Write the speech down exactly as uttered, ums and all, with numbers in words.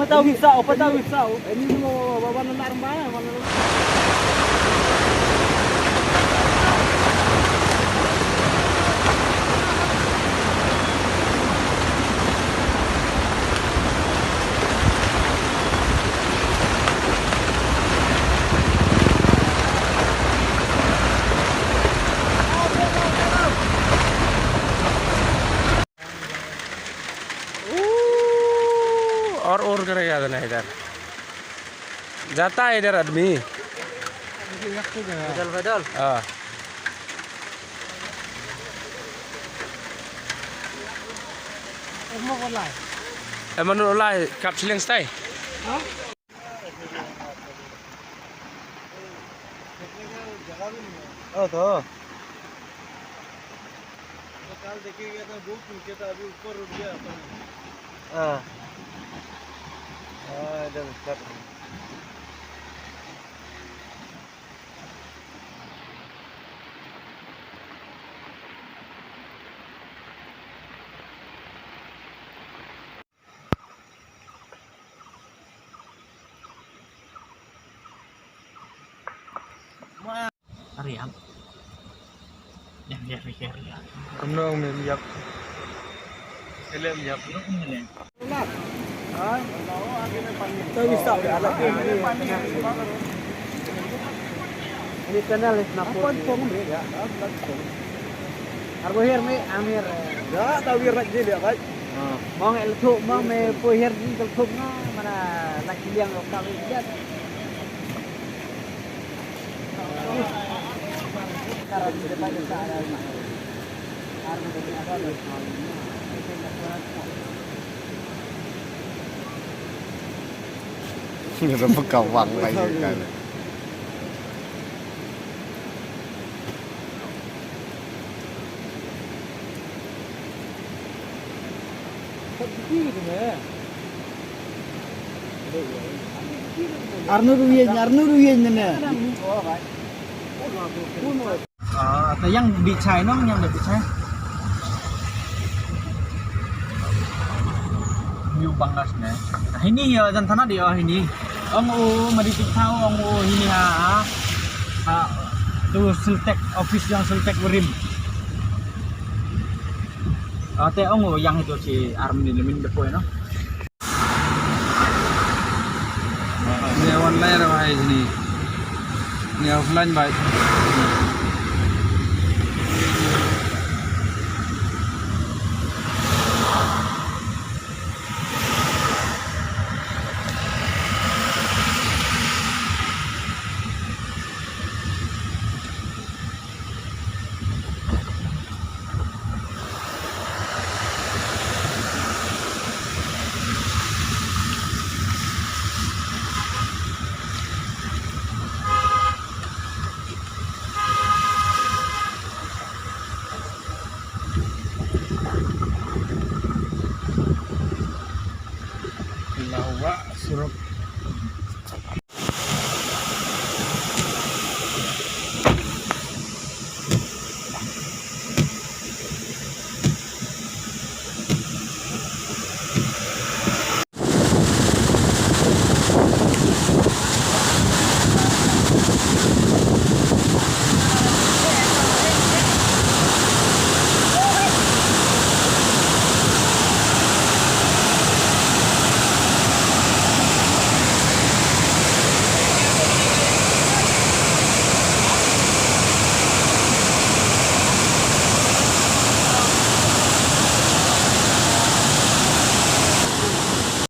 Patau wi sau, patau wi sau. Ini mau, mau, mau, mau, mau, mau, mau. और, और करेगा तो नहीं इधर। जाता है इधर आदमी। पैदल, पैदल। हाँ। Emang online? Emang online, kap siling stai? Hah? ओ तो। तो कल देखिए गया था, बहुत नीचे था, अभी ऊपर उठ गया पानी। हाँ। हाँ, एकदम ऊपर। Ariam. Yang, yang, yang, yang. Kumno me yap. Ele me yap. Ini channel is Napon. Ar bo hiar me, am hiar. Ya, ta wir nak jil ya, bai. Mong el thuk, mong me poi hiar di tel thuk na, mana nak kiliang lo ka wi jat. Ngira pagkawang lagi kan. Arnu ruyen, arnu ruyen ne. Ah, ta yang bichai nong, yang bichai. New Bangas ne. Hini ya, jan thana di, oh, hini. Ong u, madi tik thau, ong u, hini ha. Ha, tu Sultek, office yang Sultek Urim. Ah, te ong u, yang itu si Armin Lemin depo, no? Ni online ra bhai ni. Ni offline bhai. Lawak surok.